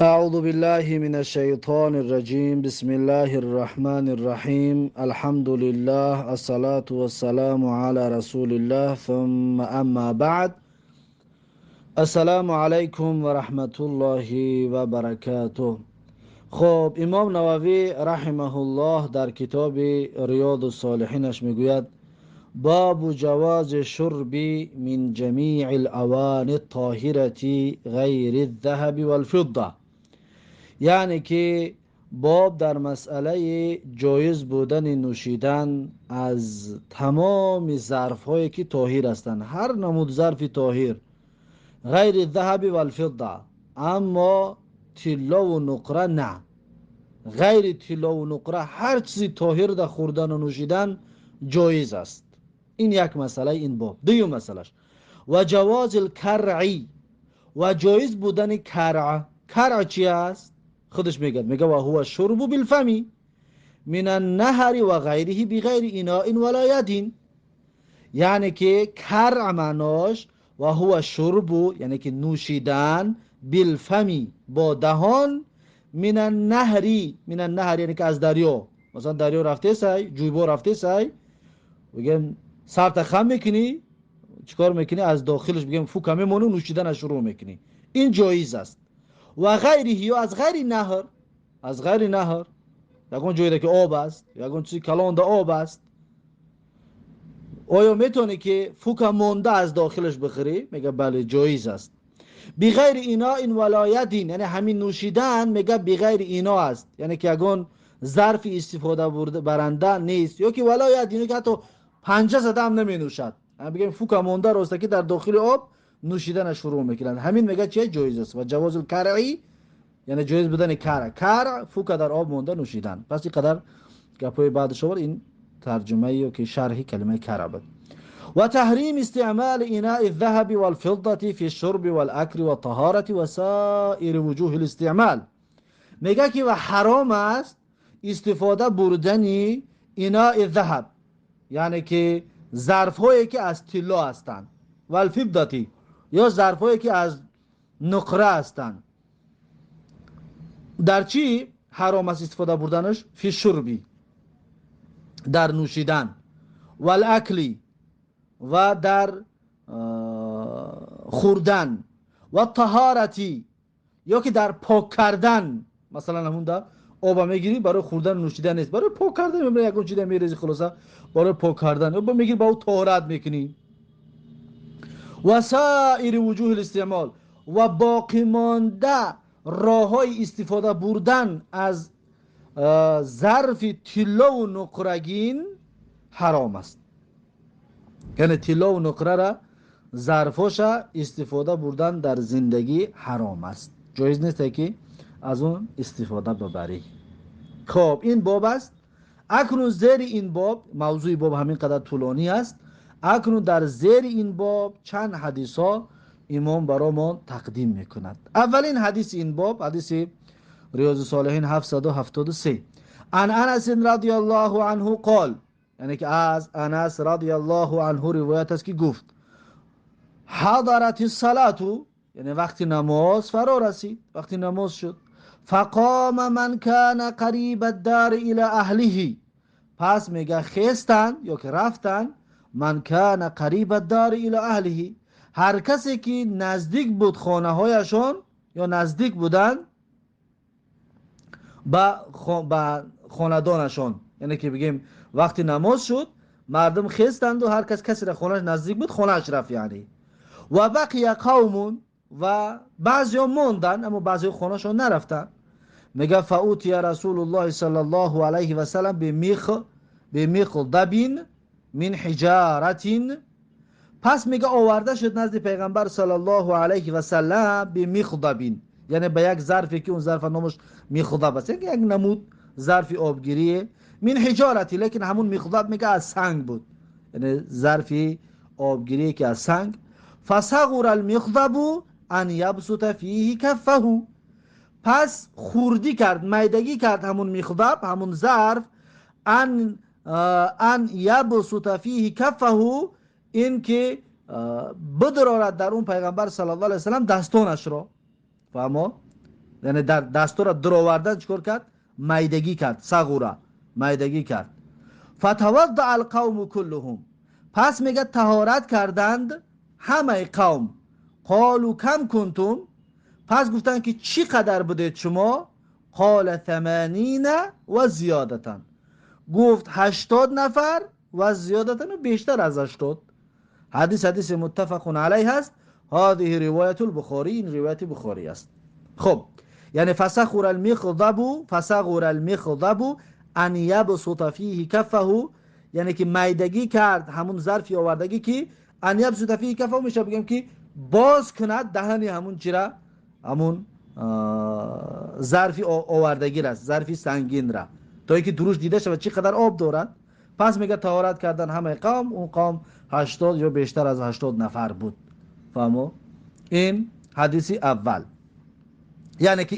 أعوذ بالله من الشيطان الرجيم. بسم الله الرحمن الرحيم. الحمد لله، الصلاة والسلام على رسول الله، ثم أما بعد. السلام علیکم و رحمت الله و برکاته. خب، امام نووی رحمه الله در کتاب ریاض الصالحینش میگوید: باب جواز شرب من جمیع الاوان الطاهرة غیر الذهب والفضة. یعنی که باب در مسئله جایز بودن نوشیدن از تمام ظرف هایی که طاهر هستند، هر نمود ظرف طاهر، غیر الذهب والفضه، اما طلا و نقره نه. غیر طلا و نقره هر چیزی طاهر در خوردن و نوشیدن جایز است. این یک مسئله این باب. دویم مسئلهش و جواز الکرعی و جایز بودن کرع. کرع چی است؟ خودش میگه، میگه و هو شرب بالفم من النهر و غیره بغیر اناء ولا ید. یعنی که کرع معناش و هو شرب، یعنی که نوشیدن، بالفم با دهان، من النهر، من النهر یعنی که از دریا. مثلا دریا رفته سای، جویبار رفته سای، بگم سرت خم میکنی، چیکار میکنی؟ از داخلش بگم فوک میمونه، نوشیدن شروع میکنی. این جایز است. و غیره یا از غیر نهر، از غیر نهر، یکون جایی که آب است، یکون چیزی کلان ده آب است، آیا میتونی که فوک مونده از داخلش بخری؟ میگه بله، جایز است. بغیر اناء ولا ید، یعنی همین نوشیدن میگه بغیر اناء است، یعنی که یکون ظرف استفاده برنده نیست، یا که ولا ید، یعنی که حتی پنجه زده هم نمی نوشد، یعنی بگیم فوک مونده راسته که در داخل آب نوشیدن شروع میکنند. همین میگه چه جایز است. و جواز الکرعی یعنی جایز بودن کرع. کرع فوک در آب مونده نوشیدن. پس اینقدر گپای بعدش آورد. این ترجمه یا که شرح کلمه کرع بود. و تحریم استعمال اناء الذهب والفضة في الشرب والأكل والطهارة وسائر وجوه الاستعمال. میگه که و حرام است استفاده بردن اناء الذهب، یعنی که ظرف هایی که از طلا هستند، والفضة یا ظرف هایی که از نقره هستند. در چی حرام است استفاده بردنش؟ فی الشرب در نوشیدن، والاکل و در خوردن، و طهارة یا که در پاک کردن. مثلا همون دا آب میگیری برای خوردن و نوشیدن نیست، برای پاک کردن میبری، یکون چیز میریزی، خلاصه برای پاک کردن آب میگیری، با او طهارت میکنی. و سایر وجوه الاستعمال و باقی مانده راه های استفاده بردن از ظرف طلا و نقرگین حرام است. یعنی طلا و نقره را ظرفاش استفاده بردن در زندگی حرام است، جایز نیست که از اون استفاده ببری. خب، این باب است. اکنون زیر این باب، موضوع باب همین قدر طولانی است. اکنون در زیر این باب چند حدیث ها امام برای تقدیم میکند. اولین حدیث این باب، حدیث ریاض الصالحین 773. عن انس رضی الله عنه قال، یعنی که از انس رضی الله عنه روایت است که گفت: حضرت الصلاة، یعنی وقتی نماز فرا رسید، وقتی نماز شد، فقام من كان قریب الدار الى اهله. پس میگه خیستن یا که رفتن، من كان قریب الدار الى اهله، هر کسی که نزدیک بود خانه هایشان یا نزدیک بودن با خاندانشان. یعنی که بگیم وقتی نماز شد، مردم خیستند و هر کس کسی را خانهش نزدیک بود خانهش رفت. یعنی و بقی قوم و بعضی ها موندن، اما بعضی خانهشان نرفتن. میگه فأتی رسول الله صلی الله علیه و سلم بمخضب من حجارة. پس میگه آورده شد نزد پیغمبر صلی الله علیه و سلم بمخضب، یعنی به یک ظرفی که اون ظرف نامش مخضب است، یک نمود ظرف آبگیریه، من حجارة، لیکن همون مخضب میگه از سنگ بود، یعنی ظرف آبگیری که از سنگ. فصغر المخضب ان یبسط فیه کفه. پس خوردی کرد، میدگی کرد همون مخضب، همون ظرف، ان یبسط فیه کفه، این که بدرارد در اون پیغمبر صلی الله علیه وسلم دستانش را. فهما. یعنی در دستور دراوردن چیکار کرد؟ میدگی کرد، صغوره میدگی کرد. فتوضع القوم كلهم، پس میگه طهارت کردند همه قوم. قالوا کم کنتم، پس گفتند که چی قدر بودید شما؟ قال 80 و زیادتن، گفت 80 نفر و زیادتن و بیشتر از 80. حدیث حدیث متفق علیه است. هذه روایت البخاری، این روایت بخاری است. خب یعنی فسخر المخضب، فسخر المخضب ان یبسط فیه کفه، یعنی که میدگی کرد همون ظرفی آوردگی که ان یبسط فیه کفه، میشه بگم که باز کند دهنی همون چرا همون ظرفی آوردگی را، ظرفی سنگین را، تا اینکه دروش دیده شود چی قدر آب دارد. پس میگه طهارت کردن همه قوم، اون قوم 80 یا بیشتر از 80 نفر بود. فهمو؟ این حدیث اول، یعنی که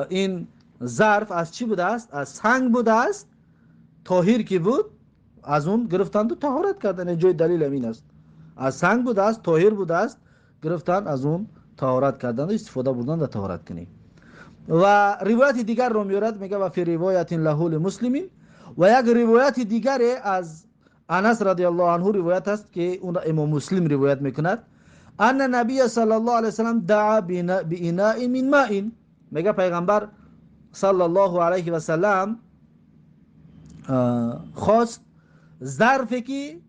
این ظرف از چی بوده است؟ از سنگ بوده است، طاهر که بود از اون گرفتند و طهارت کردن. جای دلیل این است، از سنگ بوده است، طاهر بوده است، گرفتن از اون طهارت کردن و استفاده بردن و طهارت کنی. و روایت دیگر رو میارد، میگه و فی روایت له لمسلم، و یک روایت دیگر از انس رضی الله عنه روایت است که اون امام مسلم روایت میکند، ان نبی صلی الله علیه وسلم دعا بإناء من ماء، میگه پیغمبر صلی الله علیه و سلم خواست ظرفی که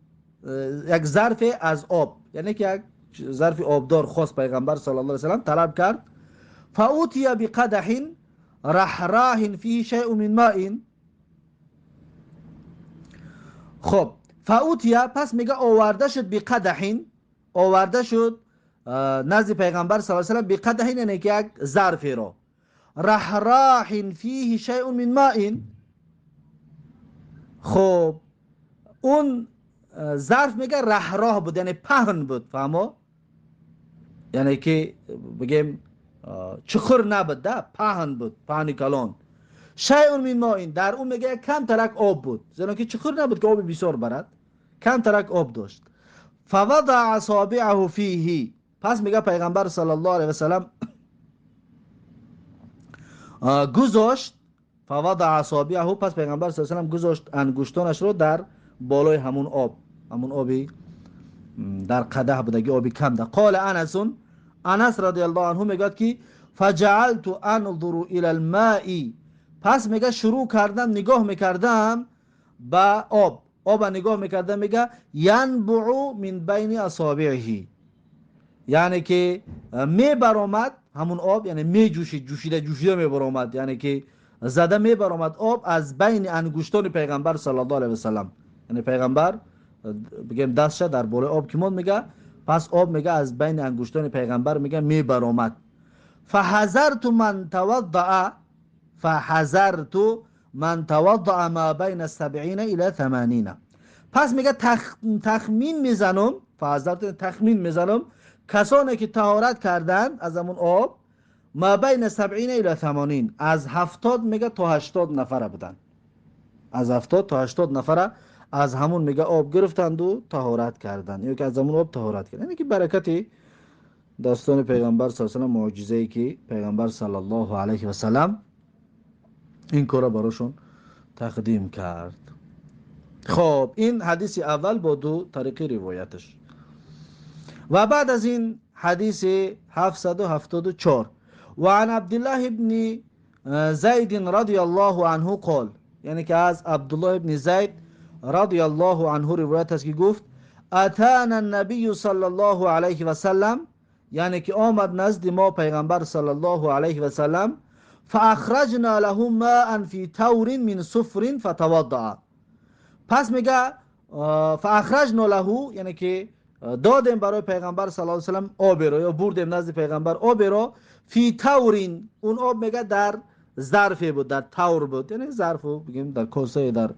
یک ظرف از آب، یعنی که یک ظرف آبدار خواست پیغمبر صلی الله علیه و سلم طلب کرد. فأوتی بقدح رحراه فيه شیء من ماء. خب فأوتی، پس میگه آورده شد، بقدح آورده شد نزد پیغمبر صلی الله علیه و سلم، بقدح یعنی که یک ظرفی را، رحراه فيه شیء من ماء. خب اون ظرف میگه رحراه بود، یعنی پهن بود، فهمو؟ یعنی که بگیم چخر نبود، ده پهن بود، پهن کلان. شیء من ماء، در اون میگه کم ترک آب بود، زیرا که چخر نبود که آب بسیار برد، کم ترک آب داشت. فوضع اصابعه فیه، پس میگه پیغمبر صلی الله علیه و سلم گذاشت، فوضع اصابعه، پس پیغمبر صلی الله علیه و سلم گذاشت انگشتانش رو در بالای همون آب، همون آبی در قدح بودگی آبی کم ده. قال انس، انس رضی الله عنه میگه که فجعلت انظر الى الماء، پس میگه شروع کردم نگاه میکردم به آب، آب نگاه میکردم، میگه ینبع من بین اصابعه، یعنی که میبرآمد همون آب، یعنی میجوشید، جوشیده جوشیده میبرآمد، یعنی که زده میبرآمد آب از بین انگشتان پیغمبر صلی الله علیه و سلم، یعنی پیغمبر بگیم دستش در بالای آب که ماند، میگه پس آب میگه از بین انگشتان پیغمبر میگه میبرآمد. فحذرت من توضع، فحذرت من توضع ما بین 70 الى 80. پس میگه تخمین میزنم، فحذرت تخمین میزنم کسانی که طهارت کردند از همون آب، ما بین 70 الى 80، از 70 میگه تا 80 نفره بودن، از 70 تا 80 نفره از همون میگه آب گرفتند و طهارت کردند، یا که از همون آب طهارت کردند. یعنی که برکت داستان پیغمبر صلی الله علیه و سلم، معجزه ای که پیغمبر صلی الله علیه و سلم این کارا براشون تقدیم کرد. خب این حدیث اول با دو طریق روایتش. و بعد از این حدیث 774، و عن عبدالله ابن زید رضی الله عنه قال، یعنی که از عبدالله ابن زید رضی الله عنه روایت است که گفت اتانا النبی صلی الله علیه و سلم، یعنی که آمد نزد ما پیغمبر صلی الله علیه و سلم، فاخرجنا له ماء فی تور من صفر فتوضع. پس میگه فاخرجنا له، یعنی که دادیم برای پیغمبر صلی الله علیه و سلم آب رو، یا بردیم نزد پیغمبر آب رو، فی تورین، اون آب میگه در ظرفی بود، در تور بود، یعنی ظرف بگیم در کوسه، در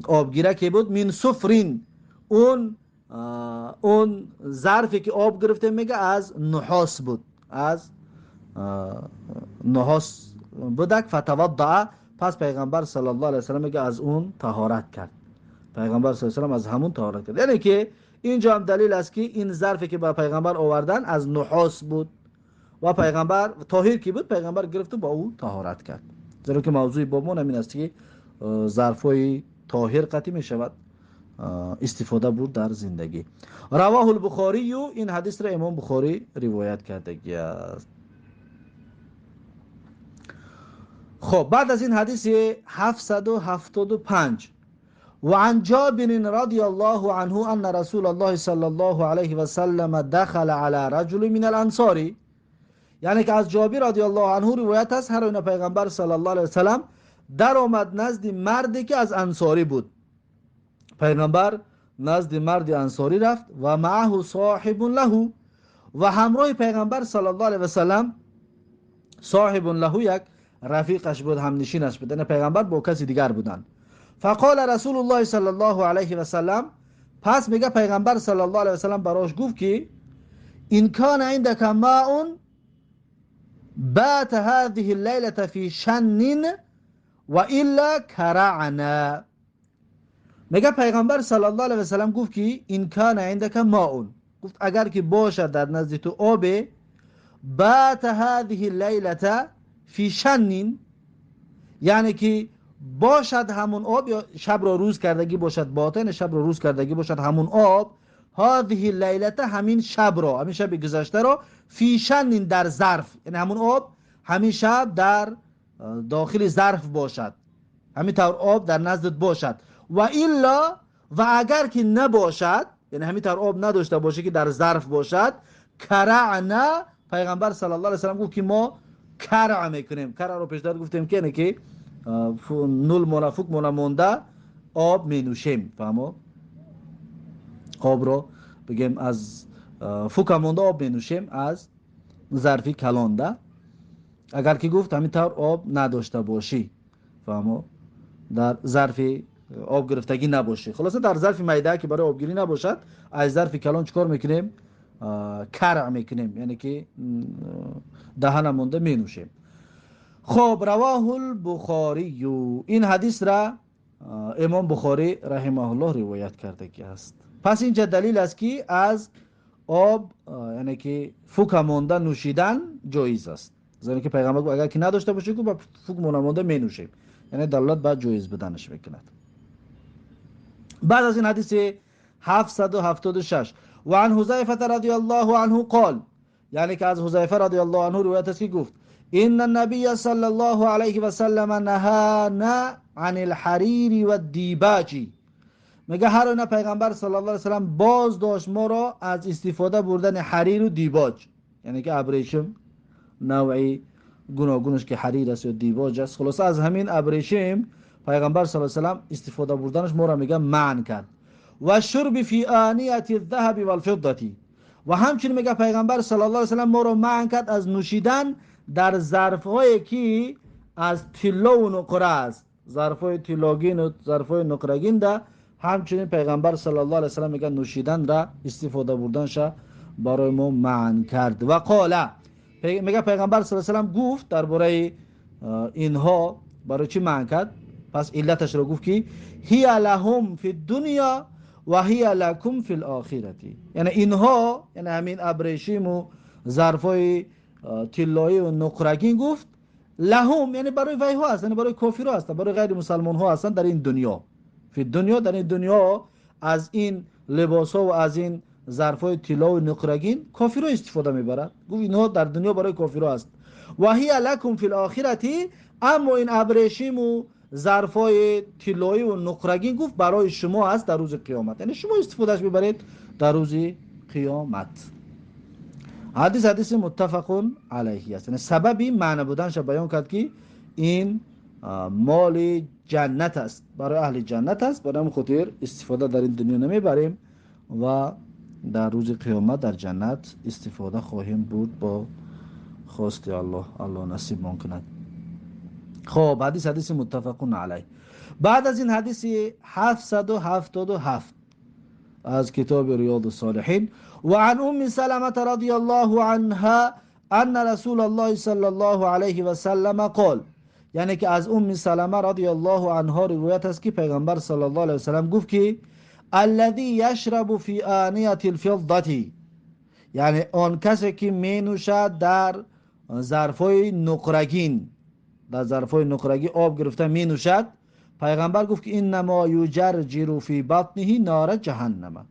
آبگیره که بود، من صفرین، اون ظرفی که آب گرفته میگه از نحاس بود، از نحاس بودک. فتوضع، پس پیغمبر صلی الله علیه و سلم میگه از اون طهارت کرد، پیغمبر صلی الله علیه و سلم از همون طهارت کرد. یعنی که اینجا هم دلیل است که این ظرفی که با پیغمبر آوردن از نحاس بود و پیغمبر طاهر کی بود، پیغمبر گرفت و با او طهارت کرد. زیرا که موضوع بابمان همین است که ظرفای طاهر قطعی می شود استفاده بود در زندگی. رواه البخاری، این حدیث را امام بخاری روایت کرده است. خب بعد از این حدیث 775 وعن جابر رضی الله عنه ان رسول الله صلی الله علیه و سلم دخل علی رجل من الانصار، یعنی که از جابر رضی الله عنه روایت است هر آینه پیغمبر صلی الله علیه و سلم در آمد نزد مردی که از انصاری بود. پیغمبر نزد مرد انصاری رفت و معه صاحب له، و همراه پیغمبر صلی الله علیه و سلم صاحب له یک رفیقش بود، همنشینش بود، یعنی پیغمبر با کسی دیگر بودند. فقال رسول الله صلی الله علیه و سلم، پس میگه پیغمبر صلی الله علیه و سلم براش گفت که ان کان عندك ماء بات هذه الليلة في شن و الا کرعنا. میگه پیغمبر صلی الله علیه و سلم گفت که ان کان عندك ماء، گفت اگر که باشد در نزد تو آب، بات هذه الليلة فی شن، یعنی که باشد همون آب، یا شب را روز کردگی باشد، باطن شب را روز کردگی باشد همون آب، هذه الليلة همین شب را، همین شب گذشته را، فی شن در ظرف، یعنی همون آب همین شب در داخل ظرف باشد، همین طور آب در نزدت باشد. و الا، و اگر که نباشد، یعنی همین طور آب نداشته باشه که در ظرف باشد، کرعنا، پیغمبر صلی الله علیه و سلم گفت که ما کرع میکنیم. کرع رو پیشتر گفتیم که نه که نول مولا فوک مولا مونده آب می نوشیم، فهمو؟ آب رو بگیم از فوک مونده آب می نوشیم از ظرفی کلانده. اگر که گفت همین طور آب نداشته باشی، فهمو؟ در ظرف آب گرفتگی نباشه، خلاصه در ظرف میده که برای آبگیری نباشد، از ظرف کلان چیکار میکنیم؟ کرع میکنیم، یعنی که دهن مونده می نوشیم. خب رواه البخاری، این حدیث را امام بخاری رحمه الله روایت کرده که است. پس اینجا دلیل است که از آب یعنی که فوک مونده نوشیدن جایز است، زیرا که پیغمبر گفت اگر که نداشته باشه که با فوک مونده می نوشیم، یعنی دلالت بر جایز بدنش میکند. بعد از این حدیث 776 و عن حذیفه رضی الله عنه قال، یعنی که از حذیفه رضی الله عنه روایت است که گفت ان النبی صلی الله علیه و سلم نهانا عن الحریر والدیباج. میگه هر آینه پیغمبر صلی الله علیه و سلم باز داشت ما را از استفاده بردن حریر و دیباج، یعنی که ابریشم نوعی گوناگونش که حریر است یا دیباج است، خلاصه از همین ابریشم پیغمبر صلی الله علیه و سلم استفاده بردنش ما را میگه منع کرد. و شرب فی آنیه الذهب والفضه، و همچنین میگه پیغمبر صلی الله علیه و سلم ما را منع کرد از نوشیدن در ظرف‌هایی که از طلا و نقره است، ظرف‌های طلاگین و ظرف‌های نقره‌گین ده. همچنین پیغمبر صلی الله علیه و سلم میگه نوشیدن را استفاده بردنش برای ما منع کرد. و قال، میگه پیغمبر صلی الله علیه و سلم گفت درباره اینها برای چی منع کرد؟ پس علتش را گفت که هی لهم فی الدنیا و هی لکم فی الاخرة، یعنی اینها، یعنی همین ابریشم و ظرف‌های طلایی و نقرگین، گفت لهم یعنی برای ویها هستن، یعنی برای کافرها هستن، برای غیر مسلمان ها هستن در این دنیا، فی دنیا، در این دنیا از این لباس ها و از این ظرف های طلا و نقرگین کافرها استفاده میبرند. گفت اینها در دنیا برای کافرها است. و هی لکم فی الاخرة، اما این ابریشم و ظرف های طلایی و نقرگین گفت برای شما است در روز قیامت، یعنی شما استفادهش ببرید در روز قیامت. حدیث حدیث متفق علیه است، یعنی سببی معنی بودنش بیان کرد که این مال جنت است، برای اهل جنت است، برای خاطر استفاده در این دنیا نمیبریم و در روز قیامت در جنت استفاده خواهیم بود با خواست الله، الله نصیبمان کند. خب حدیث حدیث متفق علیه. بعد از این حدیث 777 از کتاب ریاض الصالحین و عن ام سلمة رضی الله عنها ان رسول الله صلی الله علیه و سلم قال، یعنی که از ام سلمه رضی الله عنها روایت است که پیغمبر صلی الله علیه و سلم گفت که الذی یشرب فی آنیة الفضة، یعنی آن کسی که می نوشد در ظرفای نقرگین، در ظرفای نقرگی آب گرفته می نوشد، پیغمبر گفت که انما یجرجر فی بطنه نار جهنم.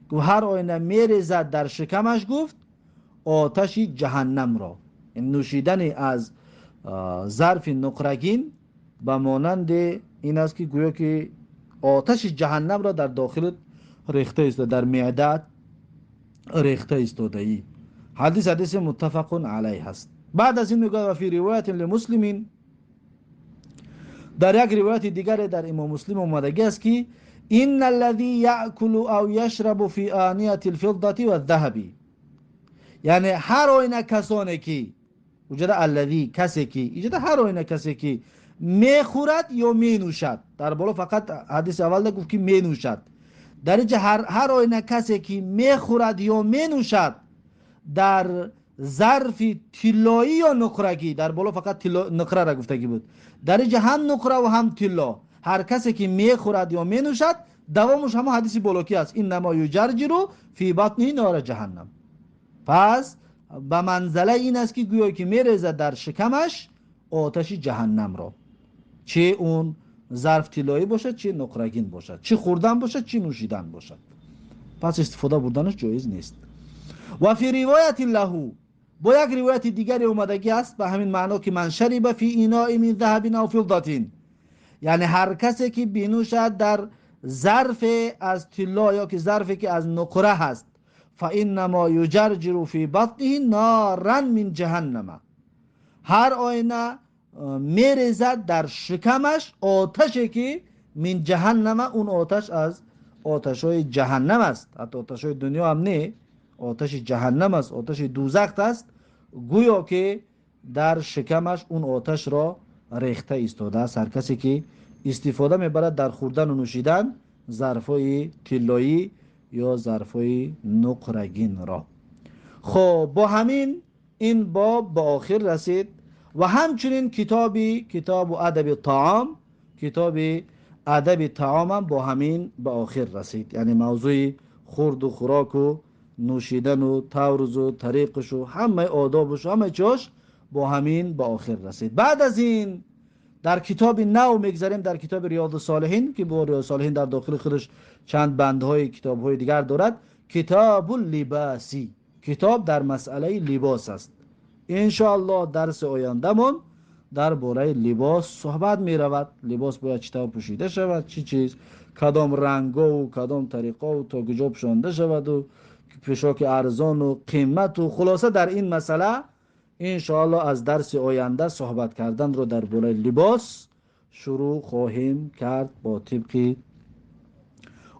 گفت هر آینه میریزد در شکمش، گفت آتش جهنم را. این نوشیدن از ظرف نقرگین به مانند این است که گویا که آتش جهنم را در داخل ریخته است، در معدت ریخته ایستاده ای. حدیث حدیث متفق علیه است. بعد از این میگه و فی روایت لمسلمین، در یک روایت دیگر در امام مسلم آمدگی است که ان الذی یأکل او یشرب فی آنیة الفضة والذهب، یعنی هر آینه کسانی که وجد الذی کسی که ایجاد هر آینه کسی که میخورد یا مینوشد، در بالا فقط حدیث اول گفت که مینوشد، در اینجا هر آینه کسی که میخورد یا مینوشد در ظرف طلایی یا نقرگی، در بالا فقط نقره را گفتگی بود، در اینجا هم نقره و هم طلا، هر کسی که میخورد یا مینوشد، دوامش هم حدیث بالاکی است، انما یجرجر فی بطنه نار جهنم. پس به منزله این است که گویا که میریزد در شکمش آتش جهنم را، چه اون ظرف طلایی باشد چه نقرگین باشد، چه خوردن باشد چه نوشیدن باشد، پس استفاده بردنش جایز نیست. و فی روایت له، با یک روایت دیگری اومدگی است به همین معنا که من شرب فی اناء من ذهب او فضة، یعنی هر کسی که بنوشد در ظرف از طلا یا که ظرفی که از نقره هست، فانما یجرجر فی بطنه نارا من جهنم، هر آینه میریزد در شکمش آتشی که من جهنم، اون آتش از آتش‌های جهنم است، حتی آتش‌های دنیا هم نه، آتش جهنم است، آتش دوزخ است، گویا که در شکمش اون آتش را ریخته ایستاده است. هر کسی که استفاده میبرد در خوردن و نوشیدن ظرفای طلایی یا ظرفای نقرگین را. خب با همین این باب به آخر رسید و همچنین کتاب ادب طعام، کتاب ادب طعام هم با همین به آخر رسید، یعنی موضوع خورد و خوراک و نوشیدن و تورز و طریقش و همه آدابش و همه چاش با همین به آخر رسید. بعد از این در کتاب نو میگذریم، در کتاب ریاض الصالحین که با ریاض الصالحین در داخل خودش چند بندهای کتابهای دیگر دارد. کتاب اللباسی، کتاب در مسئله لباس است. انشاءالله درس آینده‌مون در باره لباس صحبت می رود. لباس باید چطور پوشیده شود، چی چیز، کدام رنگا و کدام طریقه و تا کجا پوشانده شود و پوشاک ارزان و قیمت و خلاصه در این مسئله انشاءالله از درس آینده صحبت کردن رو در باره لباس شروع خواهیم کرد با طبق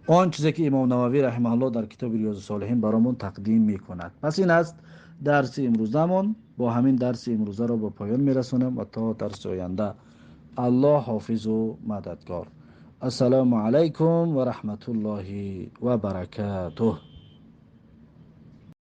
آن چیزی که امام نووی رحمه الله در کتاب ریاض الصالحین برامون تقدیم میکند. پس این است درس امروزمون. با همین درس امروزه را به پایان میرسونم و تا درس آینده الله حافظ و مددگار. السلام علیکم و رحمت الله و برکاته.